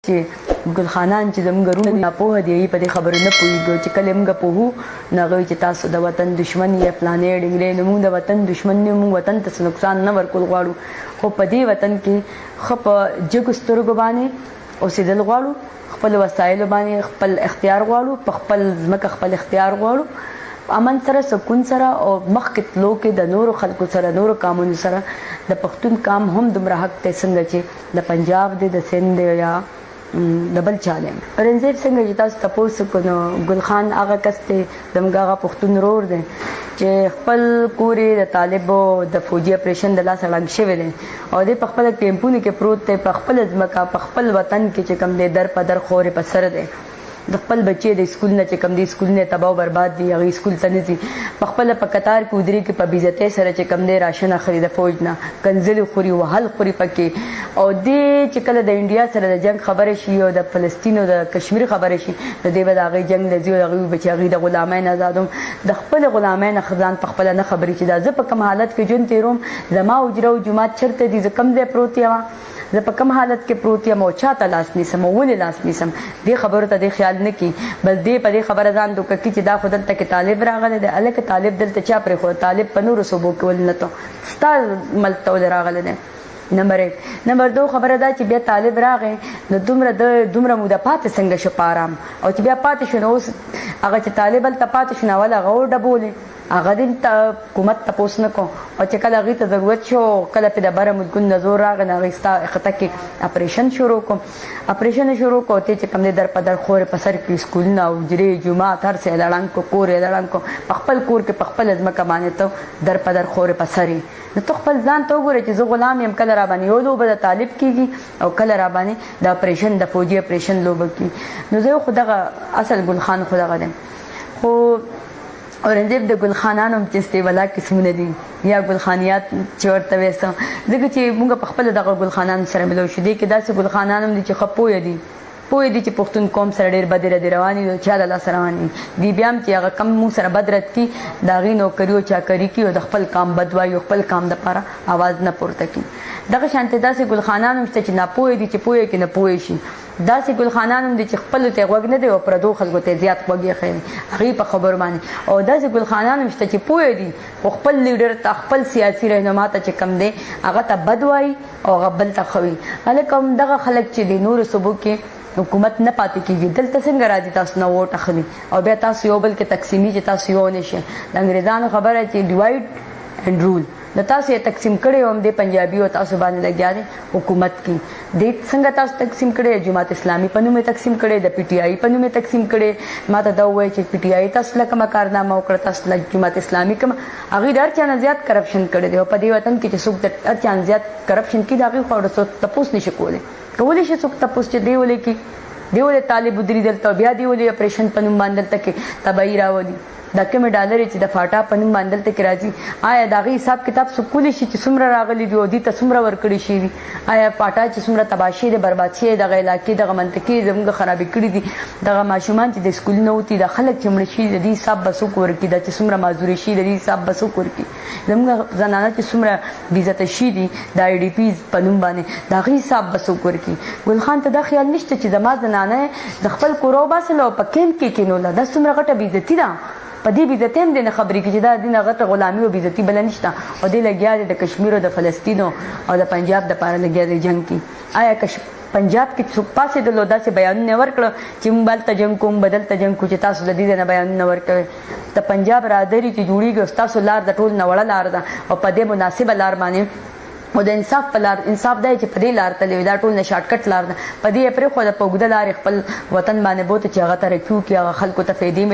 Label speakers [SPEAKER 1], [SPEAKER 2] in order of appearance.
[SPEAKER 1] چې ګلخانان چې زموږ وروڼه دي، ناپوهه دي، هغوی په دې خبرو نه پوهېږي او چې کله یې موږ پوهو نو هغه وایي چې تاسو د وطن دښمن یې، فلانی ډنګری. نو موږ د وطن دښمن نه یو، موږ وطن ته څه نقصان نه ورکول غواړو، خو په دې وطن کې ښه په جګو سترګو باندې اوسېدل غواړو، خپلو وسایلو باندې خپل اختیار غواړو، په خپل ځمکه خپل اختیار غواړو، امن سره، سکون سره او مخکې تلو کې د نورو خلکو سره، نورو قامونو سره د پښتون قام هم دومره حق دی څنګه چې د پنجاب دی، د سند دی یا د بل چا دی. اورنګزیب څنګه چې تاسو تپوس وکړو نو ګل خان هغه کس دی، زموږ هغه پښتون ورور دی چې خپل کور یې د طالب او د فوجي اپریشن د لاسه ړنګ شوی دی او دی په خپله کیمپونو کې پروت دی، په خپله ځمکه په خپل وطن کې چې کوم دی در په در خورې په سر دی. د خپل بچي د سکول نه چې کوم دي سکولونه تباه او برباد دي، هغوی سکول ته نه ځي، په خپله په کتار کې ودرېږي، په بې عزتۍ سره چې کوم دی راشن اخلي د فوج نه، کنځلې خوري، وهل خوري پکې. او دی چې کله د انډیا سره د جنګ خبره شي او د فلسطین او د کشمیر خبره شي نو دی به د هغوی جنګ له ځي او د هغوی به چې هغوی د غلامۍ نه ازادوم. د خپلې غلامۍ نه ځان په خپله نه خبرېږي چې دا زه په کوم حالت کې ژوند تېروم، زما حجره او جومات چېرته دي، زه کوم ځای پروت یم، زه په کوم حالت کې پروت یم او چاته لاس نیسم او ولې لاس نیسم. دې خبرو ته دې خیال نه کړي، بس دې په دې خبره ځان دوکه کړي چې دا خو دلته کې طالب راغلی دی. هلکه طالب دلته چا پرېښود؟ طالب په نورو صوبو کې ولې نه ته ستا ملک ته ولې راغلی دی؟ نمبر 1. نمبر 2 خبره دا چې بیا طالب راغی نو دومره د دومره موده پاتې څنګه شو په آرام؟ او چې بیا پاتې شو نو اوس هغه چې طالب هلته پاتې شو نو اول هغه وډبولې، هغه دې حکومت تپوس نه کو او چې کله هغوی ته ضرورت شو، کله پې د بره ملکونو نه زور راغی نو هغوی ستا خطه کې اپریشن شروع کو، اپریشن شروع کو، ته چې کوم دی در په در خورې په سر کې، سکولونه، حجرې، جومات، هر څه یې ړنګ کو، کور یې ړنګ کو، په خپل کور کې په خپله ځمکه باندې ته در په در خورې په سر یې. نو ته خپل ځان ته وګوره چې زه غلام یم، کله راباندې یو لوبه د طالب کېږي او کله راباندې د اپریشن د فوجي اپریشن لوبه کېږي. نو زه خو دغه اصل ګلخان خو دغه دی. خو اورنګزیب د ګلخانانو هم چې ستې بلا قسمونه دي یا ګلخانیات چې ورته وایي څه، ځکه چې موږ په خپله دغه ګلخانانو سره ملو شو. دې کې داسې ګلخانان هم دي چې ښه پوه دي، پوه دي چې پښتون قوم سره ډېر بدې ردې روانې دي او چا د لاسه روانې دي. دی بیا هم چې هغه کم موږ سره بد رد کړي د هغې نوکري او چاکري کړي او د خپل قام بد وایي او خپل قام دپاره اواز نه پورته کړي. دغه شانتې داسې ګلخانان هم شته چې ناپوه دي، چې پوه کې نه پوه شي. داسې ګلخانان هم دي چې خپلو ته غوږ نه دی او پردو خلکو ته زیات غوږ ایښی دی هغوی په خبرو باندې. او داسې ګلخانان هم شته چې پوه دي خو خپل لیډر ته، خپل سیاسي رهنما ته چې کوم دی هغه ته بد وایي او هغه بل ته ښه وي. هلکه همدغه خلک چې دی نورو صوبو کې حکومت نه پاتې کیږي، دلته څنګه راځي تاسو نه ووټ اخلي او بیا تاسو یو بل کې تقسیمي چې تاسو یو نه شئ. د انګریزانو خبره چې ډیوایډ اینډ رول، نو تاسو یې تقسیم کړی او همدې پنجابي او تاسو باندې لګیا دی حکومت کی دې څنګه تاسو تقسیم کړی؟ جماعت اسلامي په نوم یې تقسیم کړی، د پی ټی آی په نوم یې تقسیم کړی. ما ته دا ووایي چې پی ټی آی تاسو له کومه کارنامه وکړه، تاسو له جماعت اسلامي کومه؟ هغوی د هر چا نه زیات کرپشن کړی دی او په دې وطن کې چې څوک د هر چا نه زیات کرپشن کوي د هغوی خو څوک تپوس نشي کولی. کولی شي څوک تپوس چې دی ولې کی، دی ولې طالب ودري دلته، بیا دی ولې اپریشن په نوم باندې دلته کې تباهي راولي؟ دا کومې ډالرې چې د فاټا په نوم باندې دلته کې راځي، آیا د هغې حساب کتاب څوک کولی شي چې څومره راغلي دي او دوی ته څومره ورکړي شوي دي؟ آیا فاټا چې څومره تباه شوې ده، برباد شوې دغه علاقې، دغه منطقې زموږ خرابې کړي دي، دغه ماشومان چې د سکولونو وتي، دا خلک چې مړه شوي، د دې حساب به څوک ورکړي؟ دا چې څومره معذورې شوي، د دې حساب به څوک ورکړي؟ زموږ زنانه چې څومره بې عزته شوي دي د آی ډي پیز په نوم باندې، د هغې حساب به څوک ورکړي؟ ګل خان ته دا خیال نشته چې زما زنانه یې د خپل کوره وباسله او په کیمپ کې کېنوله، دا څومره غټه بې عزتي ده. په دې بې عزتۍ هم دی نه خبرېږي چې دا د دې نه غټه غلامي او بې عزتي بله نشته. او دی لګیا دی د کشمیر او د فلسطین او د پنجاب دپاره لګیا دی جنګ کوي. آیا کش پنجاب کې څوک پاڅېدل او داسې بیانونه یې ورکړل چې موږ به هلته جنګ کوو، موږ به دلته جنګ کوو، چې تاسو د دې ځای نه بیانونه ورکوئ؟ د پنجاب رادري چې جوړیږي او ستاسو لار د ټول نه وړه لار ده او په دې مناسبه لار باندې او د انصاف په لار، انصاف دی چې په دې لار تللی وي، دا ټول نه شارټکټ لار ده، په دې یې پرېښوده، په اوږده لار یې خپل وطن باندې بوته چې هغه ترقي وکړي، هغه خلکو ته فایدې ملو.